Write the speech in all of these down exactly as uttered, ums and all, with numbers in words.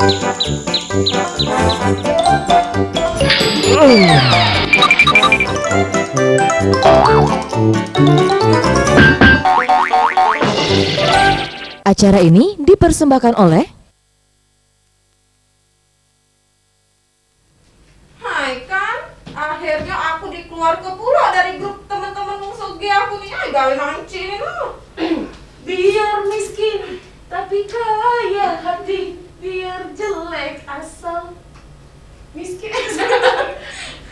Acara ini dipersembahkan oleh Hai kan, akhirnyo aku dikeluarke pulo dari grup temen-temen Wong Soge aku ni. Ai, gawe Mang Cik ni no. Biar miskin, tapi kaya hati. Biar jelek, asal miskin.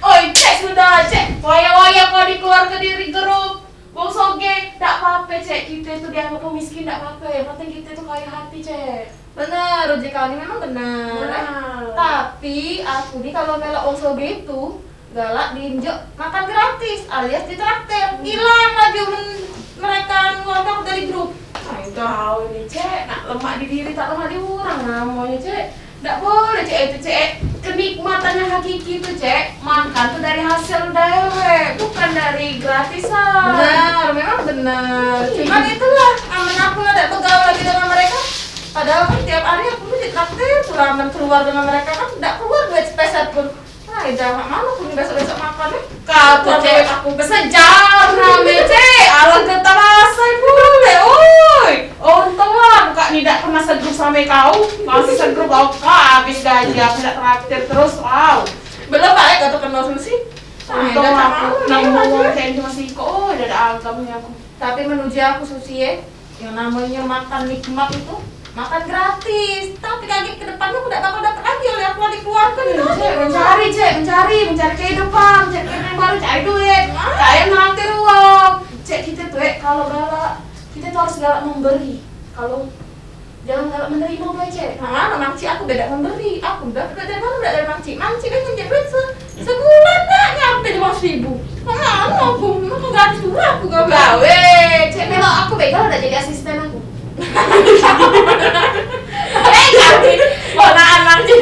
Oi, Cek, sudah, Cek. Wayah-wayah kau dikeluarke dari grup Wong Soge, dak pape, Cek. Kite tu dianggap miskin dak pape. Yang penting kite tu kaya hati, Cek. Bener, uji kau ni memang bener. Bener. Tapi aku ni kalau melok Wong Soge itu galak diinjek makan gratis alias ditraktir. Ilang laju men mereka ngeluarke aku dari grup. Ai, kau ni, Cek, nak lemak di diri tak lemak di orang namonyo, Cek. Dak boleh, Cek, itu, Cek. Kenikmatan yang hakiki tu, Cek, makan tu dari hasil dewek, bukan dari gratisan. Benar, memang benar. Cuman itulah, amen aku lah dak begaul lagi dengan mereka. Padahal kan tiap hari aku tu ditraktir, pula amen keluar dengan mereka kan dak keluar duit sepeser pun. Ai, dah, mak mano aku ni besok-besok makan ni. Kau tu, Cek, aku besejar rame, Cek. Alah, getar asai pule, oi. Untung lah aku kak ni dak pernah segrup sama kau. Masih segrup kau, habis gaji aku dak traktir terus, wow. Belum baik kau tu kenal Susi. Ai, untung dah aku tak malu, nang dah ngomong aja. Kayak gitu masih kok, oi, dah ada agamnya aku. Tapi menuju aku Susi, eh. Yang namanya makan nikmat itu makan gratis. Tapi kagek ke depannya aku dak bakal dapat lagi oleh aku lah dikeluarkan itu. Cek, mencari, Cek, mencari, mencari kehidupan, mencari kehidupan yang baru, cari duit, cari yang menanti ruang. Cek, kita tuh, eh, kalau galak, kita tuh harus galak memberi. Kalau jangan galak menerima, bae, Cek. Nah, memang Cik aku beda memberi. Aku dak beda dari mana, dak dari Mang Cik. Mang Cik kan nyenjek duit se- Sebulan dak nyampe lima ratus ribu. Anu aku, aku gratis pula aku gawe. Gawe, Cek, melok aku bego dak jadi asisten aku. Eh, jadi ponakan Mang Cik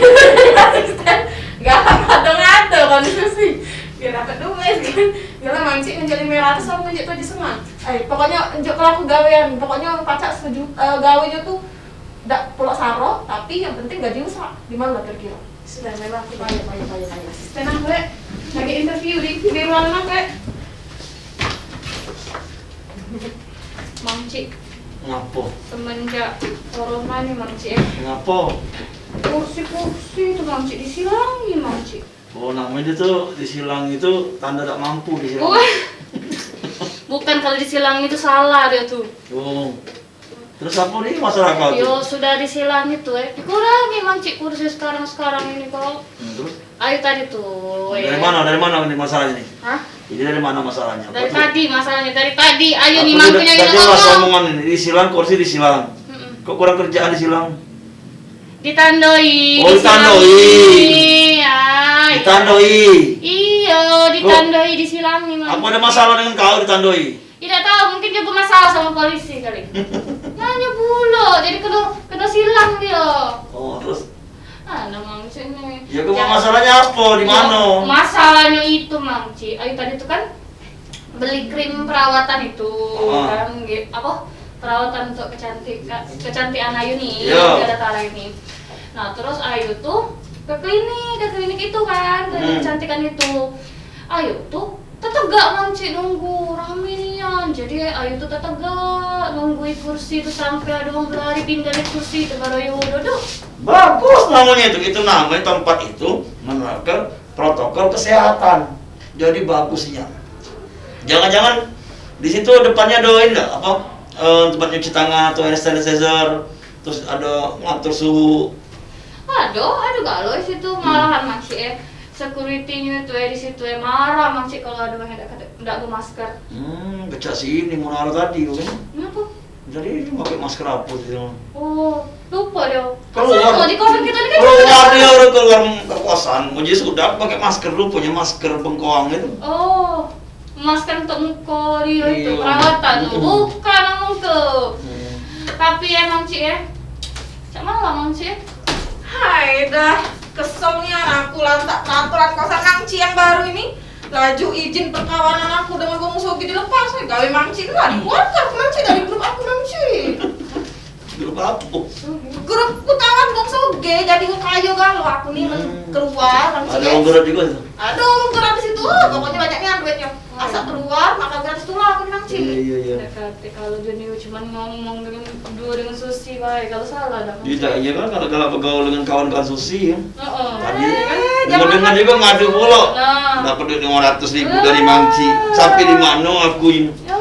asisten. Galak ngado-ngado konstitusi. Biar dapat duit kan. Galak Mang Cik ngenjek lima ratus, aku ngenjek tujuh setengah. Eh, pokoknya njuk ke aku gawean. Pokoknya pacak sejuta, eh, gawe jo tu dak pulak saro, tapi yang penting gaji rusak. Di mana kira-kira? Sudah, memang aku payo, payo, payo, payo. Asisten aku, eh, lagi interview di, di ruangan aku, eh. Mang Cik. Ngapo? Semenjak corona ni, Mang Cik, eh. Ngapo? Kursi-kursi tu, Mang Cik, disilangi, Mang Cik. Oh, namanya tu disilang itu tanda tak mampu disilang. Wah. Bukan, kalau disilang itu salah dia tu. Oh. Terus apa ni masalah kau tu? Yo, sudah disilang itu, eh. Dikurangi, Mang Cik, kursi sekarang-sekarang ini kau. Hmm, terus? Ayo tadi tu, eh. Dari mana? Dari mana ni masalahnya ni? Hah? Ini dari mana masalahnya? Dari tadi masalahnya, dari tadi. Ayo ni, Mang Cik, yang ngomong. Tadi pas omongan ini, disilang, kursi disilang. Mm-mm. Kok kurang kerjaan disilang? Ditandoi. Oh, ditandoi. Ai. Ditandoi. Iyo, ditandoi, disilangi, Mang. Apa ada masalah dengan kau ditandoi? Tidak tahu, mungkin dia bermasalah sama polisi kali. Nanya pula, jadi kena, kena silang dia. Oh, terus? Nah, Mang Cik ni. Ya, kau masalahnya apa? Di mana? Masalahnya itu, Mang Cik. Ayo tadi tu kan beli krim perawatan itu, ah, kan, ge- apa, perawatan untuk kecantikan, kecantikan Ayu ni, iya, yang ada Tara ini. Nah, terus Ayu tuh ke klinik, ke klinik itu kan, klinik, hmm, kecantikan itu. Ayu tuh tetegak, Mang Cik, nunggu, rame nian. Jadi Ayu tuh tetegak nunggu di kursi tuh sampai ada orang berlari pindah di kursi itu, baru Ayu duduk. Bagus namanya itu, itu namanya tempat itu menerapkan protokol kesehatan. Jadi bagusnya. Jangan-jangan di situ depannya ada ini enggak, apa, eh, tempat cuci tangan atau hand sanitizer, terus ada ngatur suhu. Ada, ada galo di situ, hmm, malahan masih, eh, security-nya itu, eh, di situ, eh, marah masih kalau ada orang yang ndak, ndak bermasker. Hmm, kecak sini Munara tadi tu kan. Kenapa? Jadi, dia pakai masker apa sih, Bang? Oh, lupa dia. Keluar. Sama, di kawasan kita ni kan keluar dia, orang keluar kekuasaan. Oh, jadi sudah pakai masker, rupanya masker bengkoang itu. Oh, masker untuk muka dia itu, iya, perawatan tu. Mm-mm. Bukan muka. Iya. Tapi emang, Cik, ya. Cak malam, Cik. Hai dah, kesel nian aku lantak peraturan kosan Nang Ci yang baru ini. Laju izin perkawanan aku dengan wong Sogi dilepas, eh, gawe Mang Cik lah, dikeluarkan Mang Cik dari grup aku, Mang Cik. Grup apo? Grup ku kawan wong sugih, jadi wong kayo galo. Aku ni men- Hmm. keluar, Bang Ado Cik. Wong grup jugo tu? Ado wong grup di situ, pokoknyo banyak nian duitnyo. Asal keluar, makan gratis tu lah aku ni, Bang Cik. Iyo, iyo, iyo. Dak katek kalu dio ni cuman ngomong dengan, duo dengan Susi bae, kalu salah dak, Bang Cik? Iyo kan, kalu galak begaul dengan kawan-kawan Susi, yo. Heeh. Tadi Eh, dengan, jangan dengan jugo ngadu pulo. Nah. Dapat duit limo ratus ribu dari Mang Cik. Sampe di mano aku ini? Yo.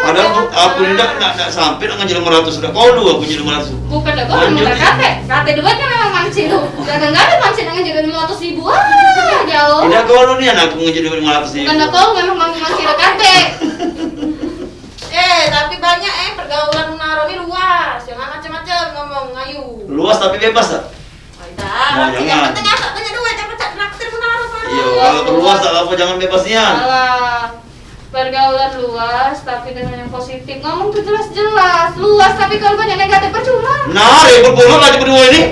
Padahal aku, aku ni dak, dak, dak sampe nak nganjur limo ratus, dak kalu aku nganjur limo ratus. Bukan dak kalu, Lanjut. Dak katek. Katek duitnyo memang Mang Cik tu. Dak, dak, dak, Mang Cik nak nganjur duit limo ratus ribu. Ah, jauh. Dak kalu nian aku nganjur duit limo ratus ribu. Bukan dak kalu, memang Mang, Mang Cik dak katek. Eh, tapi banyak, eh, pergaulan Munaro ni luas. Jangan macam-macam ngomong, ayu. Luas tapi bebas dak? Oh, dak. Nah, yang jangan. Penting asal banyak duit, jangan pacak traktir Munaro, Munaro. Iyo, kalu perluas dak apo, jangan bebas nian. Alah, pergaulan luas, tapi dengan yang positif. Ngomong tu jelas-jelas. Luas, tapi kalu banyak negatif, percuma. Nah, ribut pulo lah beduo ini.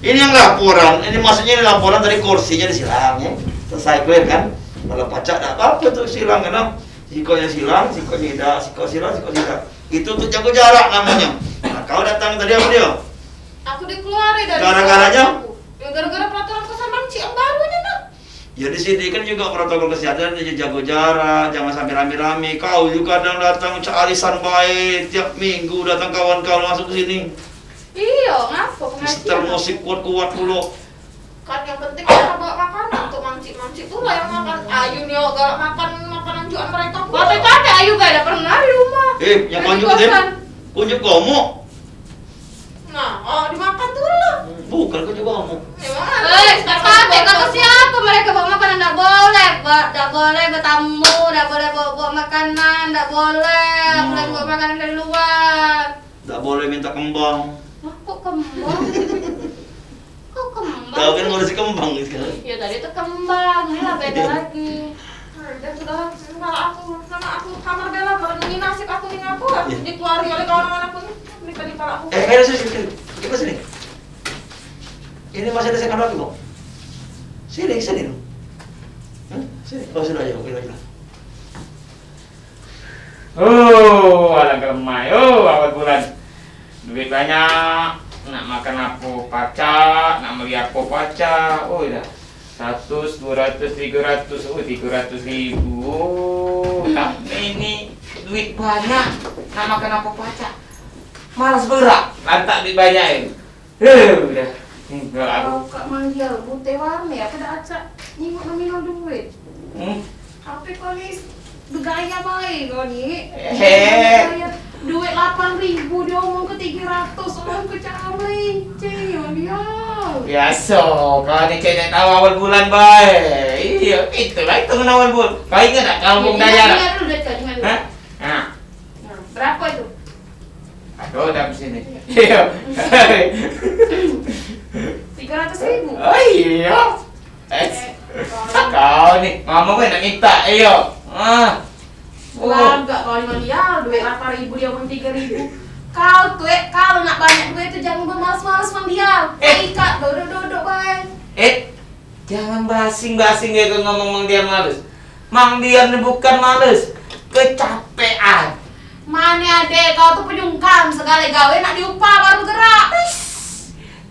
Ini yang laporan. Ini maksudnyo ini laporan dari kursinyo disilang, yo. Selesai clear kan? Kalu pacak dak apo-apo tu silang, karno sikoknyo silang, sikoknyo idak, sikok silang, sikok idak. Itu untuk jago jarak namonyo. Nah, kau datang tadi apo dio? Aku dikeluarin dari Gara-garanya? Sekolah aku. Ya, gara-gara peraturan kosan Mang Cik yang baru ini, Nak. Ya, di sini kan juga protokol kesehatan, dia jago jarak, jangan sampai rame-rame. Kau juga kadang datang cak arisan bae, tiap minggu datang kawan kau masuk ke sini. Iyo, ngapo pengajian? Setel musik kuat-kuat pulo. Kan yang penting kita bawa makanan untuk Mang Cik. Mang Cik tu lah yang makan. Ayu ni galak makan makanan jualan mereka. Katek-katek Ayu gak ada pernah di rumah. Eh, yang Di konjuk tu, kosan. Konjuk kamu. Nah, oh, dimakan tu lah. Bukan konjuk kamu. Memang Eh, ada. Katek, kata siapa mereka bawa makanan? Ndak boleh, ba-, ndak boleh bertamu, ndak boleh bawa, bawa makanan, ndak boleh. Hmm. Apalagi bawa makanan dari luar. Ndak boleh minta kembang. Lah, kok kembang? Kok kembang? Kau kan ngurusi kembang sekarang. Ya, tadi tu kembang, ini lah beda lagi. Nah, dan sudah, sudah aku, sama aku kamar Bella, baru ini nasib aku ni ngapo, aku Iya. dikeluari oleh kawan-kawan aku ni. Ini tadi pala aku. Eh, eh, sini, sini, sini. Coba sini. Ini masih ada second lagi, Bang. Sini, sini, dong. Hah? Sini. Oh, sudah, ya, oke, lagi lah. Oh, alangkah lemah. Oh, awal bulan. Duit banyak. Nak makan apo pacak, nak meli apo pacak. Oh, dah. Seratus, dua ratus, tiga ratus. Oh, tiga ratus ribu. Oh, tapi ini duit banyak. Nak makan apo pacak. Malas berak. Lantak duit banyak ini. Eh, udah. Hmm, udah aku. Kau kak manggil bute warne, aku dah acak nyingok nominal duit. Hmm. Tapi kau ni begaya bae kau ni. Eh. Begaya. Duit lapan ribu diomong ke tiga ratus, orang ke cara melenceng, ya dia. Biaso, kau ni cek tau awal bulan bae. Iyo, itulah hitungan awal bulan. Kau ingat tak kampung Dayah? Ingat dulu, Dek, ingat dulu. Hah? Nah. Nah, berapa itu? Aduh, dalam sini. Iya. Tiga ratus ribu. Oh, iya. Eh, Eh, kau ni, mama gue nak minta, iyo. Ah. Oh. Lagak kau ni, Mang Dial, duit lapan ribu, diomong tiga ribu. Kau tu, eh, kalau nak banyak duit tu jangan bermalas-malas, Mang Dial. Eh. Ikat, duduk-duduk bae. Eh, jangan basing-basing gue ngomong Mang Dial males. Mang Dial ni bukan males, kecapean. Mane ade, kau tu penyungkan, segale gawe nak diupah baru gerak.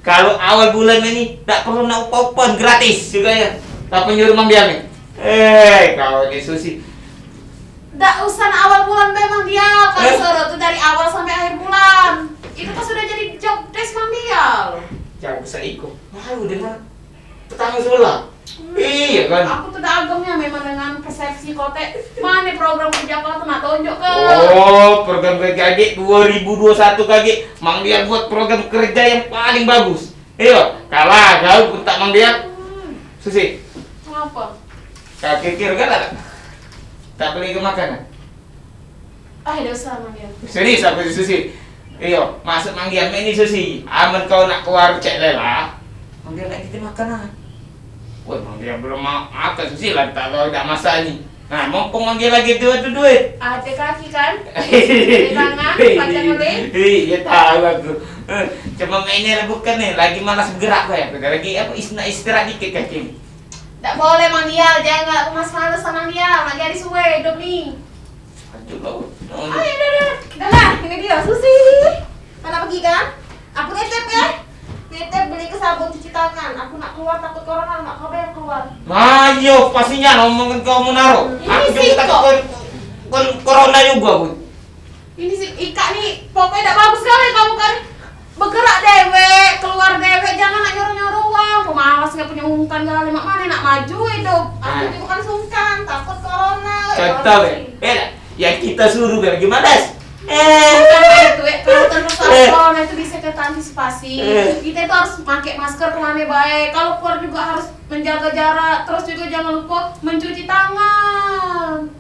Kalu awal bulan ini dak perlu nak upah-upah, gratis juga ya. Tapi nyuruh Mang Dial ni. Eh, kau ni Susi. Dak usah nak awal bulan be, Mang Dial. Kau Eh? suruh tu dari awal sampai akhir bulan. Itu pas sudah jadi job desk, Mang Dial. Jauh besar iko. Malu dengan tetangga sebelah. Hmm. Iya kan? Aku tu dak agem ya memang dengan persepsi kote. Mane program kerja kau tu nak tunjuk ke? Oh, program kerja age dua ribu dua satu kage. Mang Dial buat program kerja yang paling bagus. Iyo, kalah kau bentak Mang Dial. Hmm. Susi. Ngapa? Kau kikir galak tak? Tak beli ke makanan? Ah, dak usah, Mang Dial. Serius aku, Susi. Iyo, maksud Mang Dial mak ini, Susi. Amen kau nak keluar cek Lela, Mang Dial nak titip makanan. Woi, Mang Dial belum ma-, makan, Susi, lah tak tahu dak masak ni. Nah, mumpung Mang Dial lagi duit tu duit. Ada kaki kan? Ada tangan, panjang beli. Iya, tahu aku. Eh, cuma mainnya bukan ni, lagi malas bergerak kau ya. Lagi apa, is-, nak istirahat dikit kaki. Dak boleh, Mang Dial, jangan galak males-males, Mang Dial. Nak jadi suwe hidup ni. Aduh, kau. Ayo, dah, dah. Dah lah, ini dia, Susi. Kau nak pergi kan? Aku nitip ya. Nitip beli ke sabun cuci tangan. Aku nak keluar takut corona, nak kau yang keluar. Nah, iyo, pastinya omongan kau menaro. Ini aku juga takut kor-, kor-, corona juga, Bu. Ini si Ika ni pokoknya dak bagus kali kamu kan. Bergerak dewek, keluar dewek, jangan nak nyuruh-nyuruh wong. Pemalas gak punya ungkan kali. Mak mana nak maju hidup? Aku juga kan sungkan, takut corona. Kata, eh, yang kita suruh biar gimana? Eh. Bukan itu, eh, kalau terpaksa corona itu bisa kita antisipasi. Kita itu harus pakai masker kemana baik. Kalau keluar juga harus menjaga jarak. Terus juga jangan lupa mencuci tangan.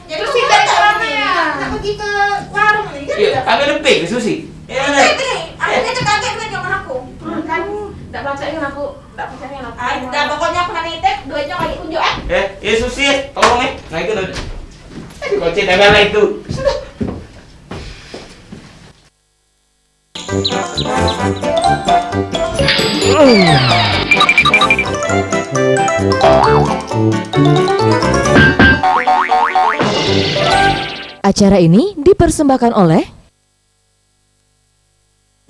Jadi terus kita ke mana ya? Nak pergi ke warung ni, kan? Iya, kami lebih ke Susi. Iya, lebih. Aku kata kaget kan zaman aku. Kan, dak percaya aku, dak percaya aku. Ah, dah, pokoknya aku nak nitip, duitnya kaki kunjuk, eh. Eh, iya, Susi, eh. Tolong, eh. Nah, itu, nah. Tadi kocek dah bela itu. Sudah. Acara ini dipersembahkan oleh